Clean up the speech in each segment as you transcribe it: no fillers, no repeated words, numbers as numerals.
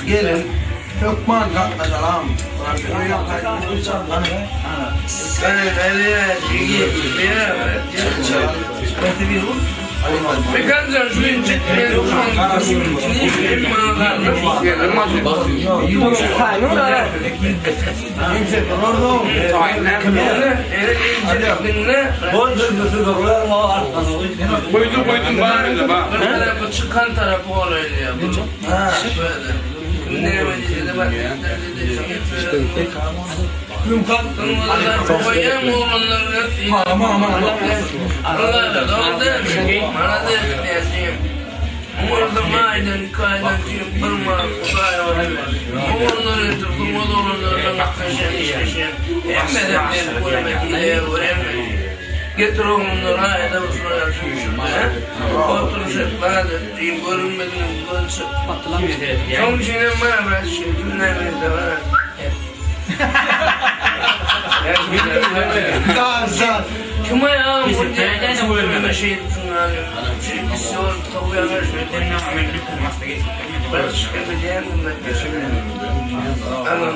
Gelin, hökman gatnaşalam. Goýdum goýdum bar indi bar. Çykan tarapy golaýlaýar. Getir oglumlar aýda Oturyşyp Diýip görünmediňiz gölçük. Şoň üçinem mana biraz şeýtdim näme bar. Kim aýagym bolýar şeýdip şuňa şeýdip sowýaňa şeýdip. Başga bilýändim ben. Anam.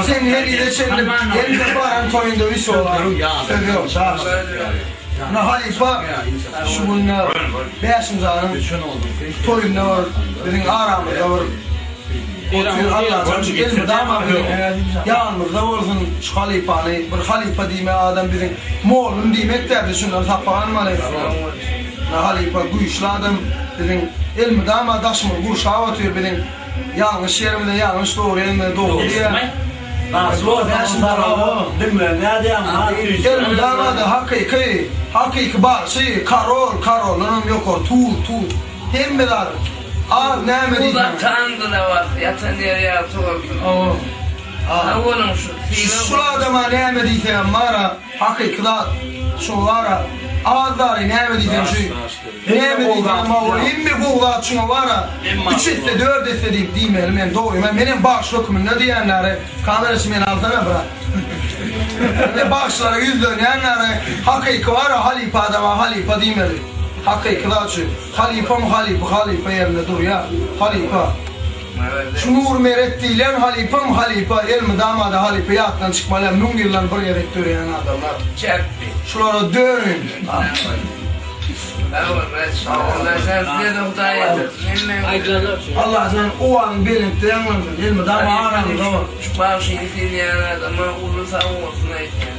Sen henize çenli henize baran toýunda üç olar. Söz ýok. Na halypa şu günler Bäşimjanyň toýunda bir biziň aramyzda bir otyr Allajan elmydama biziň ýanymyzda bolsun şu halypany bir halypa diýme adam biziň mollum diýmek däl biz şundan sapak almaly. Na halypa güýçli adam biziň elmydama daşymyzy gurşap otyr biziň ýalňyş ýerimizde ýalňyş dogry ýerimizde dogry diýýär. Elmydama-da hakyky hakyky bagşy karol karoldan hem ýokary tuz tuz hemme zat az näme Tuz diýseň. atandyna wah ýatan ýeri ýagty bolsun. Sag boluň şu sylag Şul adama näme diýseňem bara. Hakyky zat şo bara az dary näme diýseň şu näme diýseňem hawa hemme gowy zat şuňa bara üç esse dört esse diýip diýmeli men dogry men menem bagşy höküminde diýenlere kameraçy meni alsana brat men bagşylara ýüzlenýänlere hakyky bara halypa adama halypa diýmeli hakyky zat şu halypam halypa halypa ýerinde durýa halypa. Şu Nury Meret diýlen halypam halypa elmydamada halypa ýatdan çykmaly müň ýyldan bir gezek döreýän adamlar. Çäpbi. Şulara dönüň. Sag bol Meret. Allajan size-de Hudaý ýetirsin. Hemmäňize. Allajan owazyň belentde ýaňlansyn elmydama araňyzda bolsun. Şu bagşyny synlaýan adama uly sag bolsun aýtýan.